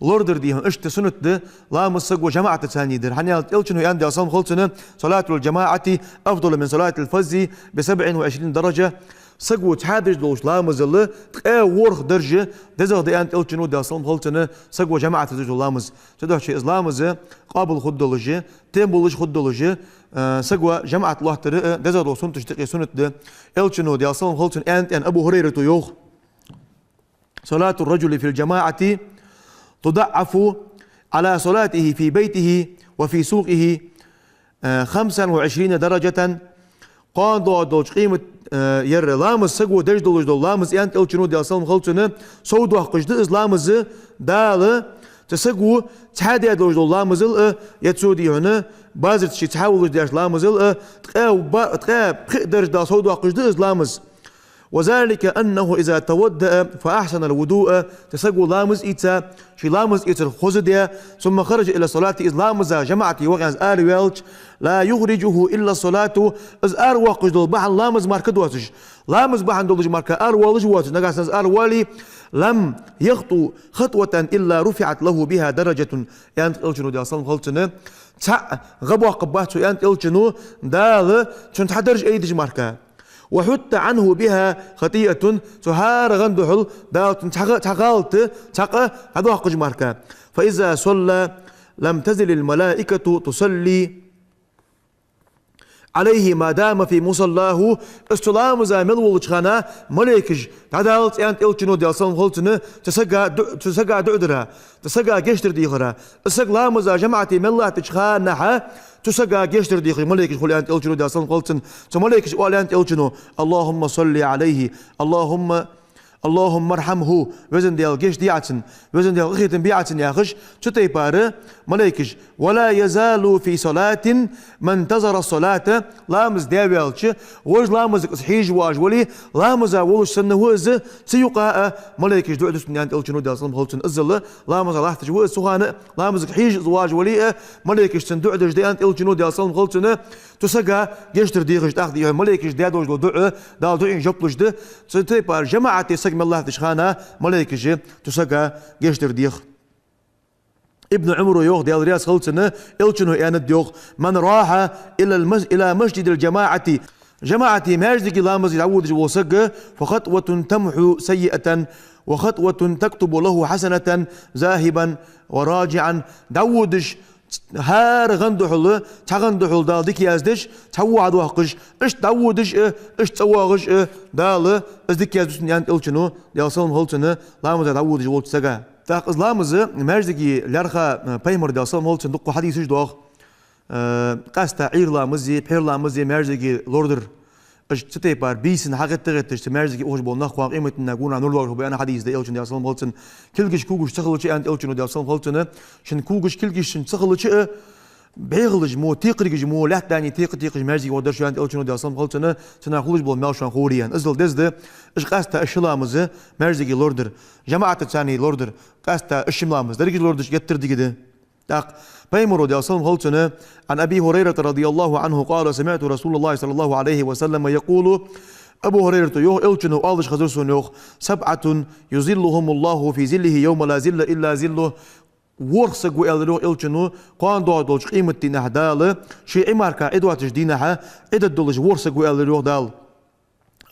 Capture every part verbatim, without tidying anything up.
Лорадар дий хьона, иштта суннат да ламаз саго жамаӀатаца дар. ХӀана аьлча Элчано аьннад, Даьла салам хилда цунна: «صلاة الجماعة أفضل من صلاة الفرد بسبع وعشرين درجة». Саго цхьа деш долча ламазал ткъаь ворхӀ даржа дезагӀа да, аьннад Элчано, Даьла салам хилда цунна, саго жамаӀатаца деш дола ламаз. Цудухьа из ламаз къоабал хургдолаш, тем болаш хургдолаш, э, саго жамаӀат лоаттар, э, дезагӀа дола суннаташта юкъе суннат да. Элчано, Даьла салам хилда цунна, аьннад, аьнна, Абу ХӀурайрата йоах: «صلاة الرجل في الجماعة تضعف على صلاته في بيته وفي سوقه، آه، خمسا وعشرين درجة». Кхоана доагӀаш долча къемат, э, ер ламаз саго деш долаш дола ламаз, аьннад Элчано, Даьла салам хилда цунна, совдоаккхаш да из ламаз Дала цу саго цхьаь деш долаш дола ламазал, э, е цо дий хьона базар тӀа ше цхьаь волаш деш ламазал, э, ткъаь ба-, ткъаь пхи даржа Дала совдоаккхаш да из ламаз. «وذلك أنه إذا توضأ فأحسن الوضوء». Цу саго ламаз ийца, ший ламаз ийцар хоза даь, «ثم خرج إلى الصلاة», из ламаза жамаӀате ваха аьнна араваьлча, «لا يخرجه إلا الصلاة», из аравоаккхаш дола бахьан ламаз мара доацаш. Ламаз бахьан долаш мара аравоалаш воацаш, нагахьа санна из аравоале, «لم يخط خطوة إلا رفعت له بها درجة», аьннад Элчано, Даьла салам хилда цунна. Цхьа гӀа боаккхаргбац цо, аьннад Элчано, Дала цунна цхьа даржа айдеш мара. «وحط عنه بها خطيئة», цу хӀара гӀан духьал Дала цунна цхьа гӀа-, цхьа гӀалат, цхьа къа дӀадоаккхаш мара. «فإذا صلى لم تزل الملائكة تصلي عليه ما دام في مصلاه». Из цу ламаза мел волча хана малейкаш дӀадалац, аьннад Элчано, Даьла салам хилда цунна, цу сага ду-, цу сага дуӀа дара, цу сага гешт дар дехара. Из саг ламаза жамаӀате мел латтача хана хьа цу сага гешт дар дехаш малейкаш хул, аьннад Элчано, Даьла салам хилда цунна. Цу малейкаша оал, аьннад Элчано: «اللهم صل عليه، اللهم، اللهم ارحمه», Веза Даьла, гешт де Ӏа цунна, Веза Даьла, къахетам бе Ӏа цунна, яхаш, цу тайпара малейкаш. «ولا يزال في صلاة ما انتظر الصلاة», ламаз даь ваьлча, вож ламазага из хьежаш воаш вале, ламаза волаш санна ва из, цу юкъа а малейкаш дуӀа деш да, аьннад Элчано, Даьла салам хилда цунна. Иззал ламаза латташ ва из цу хана а, ламазага хьежаш из воаш вале а, малейкаш цунна дуӀа деш да, аьннад Элчано, Даьла салам хилда цунна, цу сага гешт дар дехаш. ТӀаккха дий хьона малейкаша даь долаш дола дуӀа, Дала дуӀайна жоп луш да. Цу тайпара жамаӀате саг мел латтача хана малейкаша цу сага гешт дар дех. Ибн Ӏумара йоах, Даьла раьза хилва цунна, Элчано аьннад йоах: «من راح إلى المس-، إلى مسجد الجماعة», жамаӀате маьждиге ламаза дӀаводаш вола саг, «فخطوة تمحو سيئة وخطوة تكتب له حسنة ذاهبا وراجعا», дӀаводаш, хӀара гӀан духьал, цхьа гӀан духьал Дала дика яздеш, цхьа во хьадоаккхаш, иштта дӀаводаш а, иштта цӀавоагӀаш а, Дала из дика яздеш да, аьннад Элчано, Даьла салам хилва цунна, ламаза дӀаводаш волча сага. ТӀаккха из ламаз маьждиге лаьрхӀа, э, Пайхамара, Даьла салам хилва цунна, дукха хьадисаш доагӀа. Э, къаьстта Ӏуйра ламази, пхьера ламази маьждиге лорадар. Уж цу тайпара бийсанна хьагӀетта-гӀетташ цу маьждиге ухаш бола нах кхоана къематдийнахьа гонахьа нур лоархӀаргба, аьнна хьадис да Элчано, Даьла салам хилва цунна. Кулгаш, когаш ца хилча, аьннад Элчано, Даьла салам хилва цунна, шун когаш, кулгаш шун ца хилча а, бӀехалаш мо, текхаргаш мо, лаьтта дани текха-текхаш маьждиге гӀоргдар шо, аьннад Элчано, Даьла салам хилва цунна, цунах хулаш бола маьл шоана ховре, аьнна. Иззал деза да, уж къаьстта уж ши ламаз маьждиге лорадар, жамаӀатаца дар, къаьстта уж ши ламаз деррига лорадеш геттара дика да. ТӀаккха Пайхамара, Даьла салам хилва цунна, عن أبي هريرة رضي الله عنه قال: سمعت رسول الله صلى الله عليه وسلم يقول, Абу ХӀурайрата йоах, Элчано оалаш хазар сона, йоах: «سبعة يظلهم الله في ظله يوم لا ظل إلا ظله». ВорхӀ саг ва, аьлар йоах Элчано, кхоана доагӀаш долча къематдийнахьа Дала ший Ӏимара кхы Ӏи доацача дийнахьа Ӏи дергдолаш ворхӀ саг ва, аьлар йоах Дала.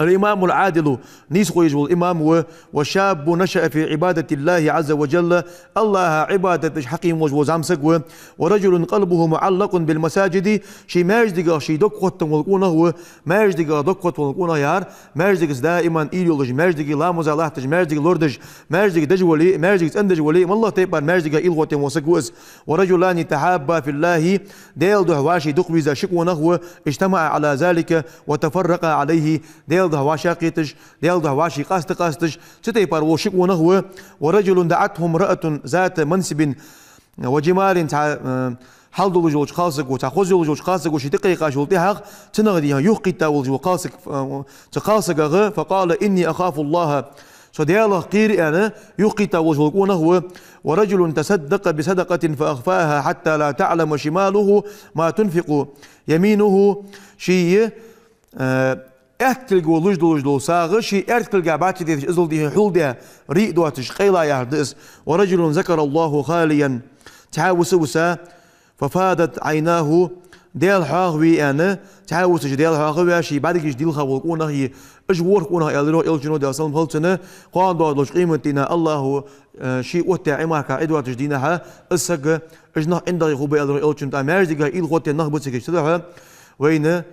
«الإمام العادل», нийсхо еш вола имам ва, «وشاب نشأ في عبادة الله عز وجل», АллахӀа Ӏибадат деш хьакъехьа волаш вола зӀамсаг ва, «ورجل قلبه معلق بالمساجد», ший маьждигах ший дог хотта вола къонах ва, маьждигах дог хотта вола къонах яхар, маьждигаца даиман уйла йолаш, маьждиге ламаза латташ, маьждиге лорадеш, маьждиге деш вале, маьждиге цӀендеш вале, моллагӀа тайпара маьждигах уйла хотта вола саг ва из. «ورجلان تحابا في الله», Даьла духьа вӀаший дукха веза ши къонах ва, «اجتمعا على ذلك وتفرقا عليه», Даьла духьа вӀашагӀкхеташ, Даьла духьа вӀаший къаста къасташ, цу тайпара вола ши къонах ва, «ورجل دعته امرأة ذات منصب وجمال», цхьа, э, хьал долаш йолча кхалсаго, цхьа хоза йолаш йолча кхалсаго ше тӀакхайкаш волча тӀехьагӀа, цунах дий хьона юхакхийтта волаш вола кхалсаг, э, цу кхалсагах, «فقال: إني أخاف الله», со Даьлах кхер, аьнна, юхакхийтта волаш вола къонах ва, «ورجل تصدق بصدقة فأخفاها حتى لا تعلم شماله ما تنفق يمينه», ший, э, аьттилга луш долаш дола сагӀа, ший аьрда кулгах бӀарчча детташ, иззал дехьа хьулдаь, рий доацаш, къайла яхар да из. ورجل ذكر الله خاليا. Цхьа виса виса, ففاضت عيناه, Даьла хьоахаве аьнна, цхьа висача Даьла хьоахаваь, ший бӀаргаш дилха вола къонах я, уж ворхӀ къонах, аьлар йоах Элчано, Даьла салам хилда цунна, кхоана доагӀаш долча къемата дийнахьа АллахӀа, э, ше оттадаь Ӏимарках Ӏи доацача дийнахьа, из саг, уж нах ӀиндагӀий хургба, аьлар йоах Элчано, тӀаккха маьждигах уйла хоттадаь нах ба цига. Цудухьа вайна,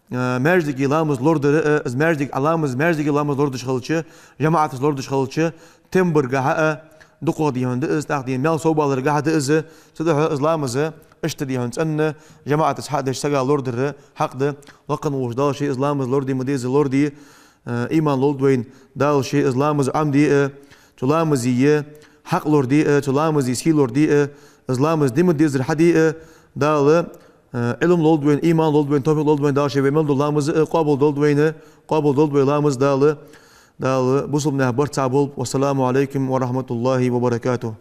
э, маьждиге ламаз лорадара, э, из маьждиг, а, ламаз, маьждиге ламаз лорадеш хилча, жамаӀатаца лорадеш хилча, тем баргахьа а, дукхагӀа дий хьона да из, тӀаккха дий хьона маьл совбаларгахьа да из, цудухьа из ламаз иштта дий хьона цӀена, жамаӀатаца хьа а деш сага лорадар хьакъ да. Лакха волча Дала ше из ламаз лораде ма деззара лораде, э, иман лолда вайна Дала ше из ламаз Ӏомаде а, цу ламаза хьакъ лораде а, цу ламаза сий лораде а, из ламаз де ма деззара хьаде а, Дала Э, Ӏилма лолда вайна, иман лолда вайна, товфикъ лолда вайна, Дала ше вай мел дола ламаз, э, къоабал долда вайна, къоабал долда вай ламаз Дала, Дала бусалба наьха барт цхьа болба. والسلام عليكم ورحمة الله وبركاته.